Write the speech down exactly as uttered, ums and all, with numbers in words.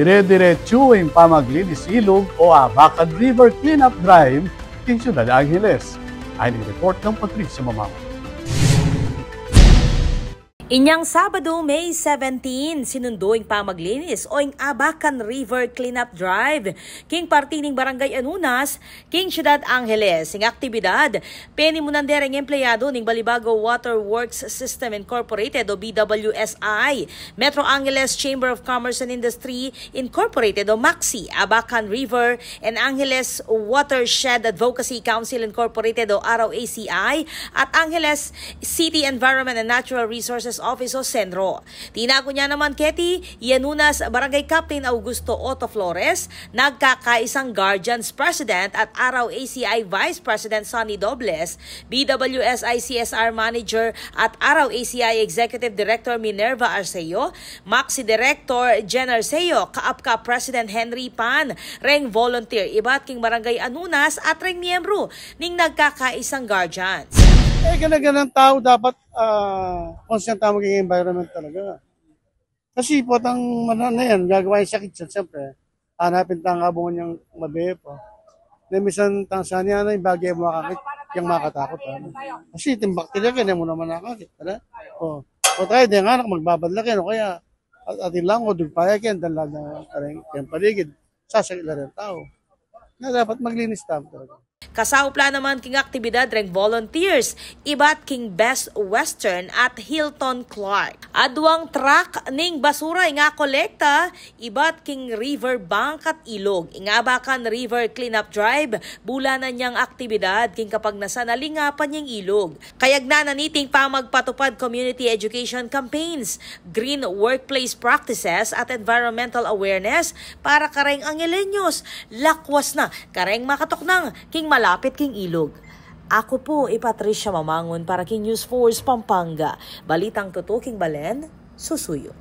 Dire-diretsu ing pamaglinis ilug o Abacan River Cleanup Drive king Ciudad Angeles. Ayan ing report nang Patricia Mamang. Inyang Sabado, May seventeen, sinundo ing pamaglinis o ing Abacan River Cleanup Drive king parti ning Barangay Anunas king Ciudad Angeles. Ing aktibidad penimunan de reng empleyado ning Balibago Water Works System Incorporated o B W S I, Metro Angeles Chamber of Commerce and Industry Incorporated o MACSI, Abacan River and Angeles Watershed Advocacy Council Incorporated o R O A C I, at Angeles City Environment and Natural Resources Office o CENRO. Tinago na naman keti i Anunas Barangay Captain Augusto Otto Flores, nagkakaisang Guardians President at R O A C I Vice President Sonny Dobles, B W S I C S R Manager at R O A C I Executive Director Minerva Arceo, MACSI Director Jen Arceo, kaapkap President Henry Pan, reng volunteer ibat king Barangay Anunas at reng miyembru ning nagkakaisang Guardians. Eh, gana-ganang tau dapat, ah, conscious tau maging environment talaga. Kasi potang mana na yan, gagawa yung sakit yan, siyempre. Hanapin tang abungan niyang mabe pa. Na minsan tang sanya na yung bagay mo makakit, yung makatakot. Ano? Kasi itong bakterya, kaya mo naman nakakit. Ano? O, o tayo, di nga anak, magbabad laki, ano kaya? At atin lang, o dugpaya, kaya ang danlad na kareng, kayang paligid. Sasakit na rin tao. Na dapat maglinis tayo talaga. Kasaup la naman king aktibidad reng volunteers ibat king Best Western at Hilton Clark. Aduang truck ning basura ing akolekta ibat king river bank at ilug. Ing Abacan River Cleanup Drive, bulanan yang aktibidad king kapagnasan a lingapan yang ilug. Kayagnanan niting pamagpatupad community education campaigns, green workplace practices at environmental awareness para kareng Angeleños. Lakwas na kareng makatuknang king malapit king ilug. Aku pu i Patricia Mamangun para king News Force Pampanga. Balitang tutu king balen, susuyu.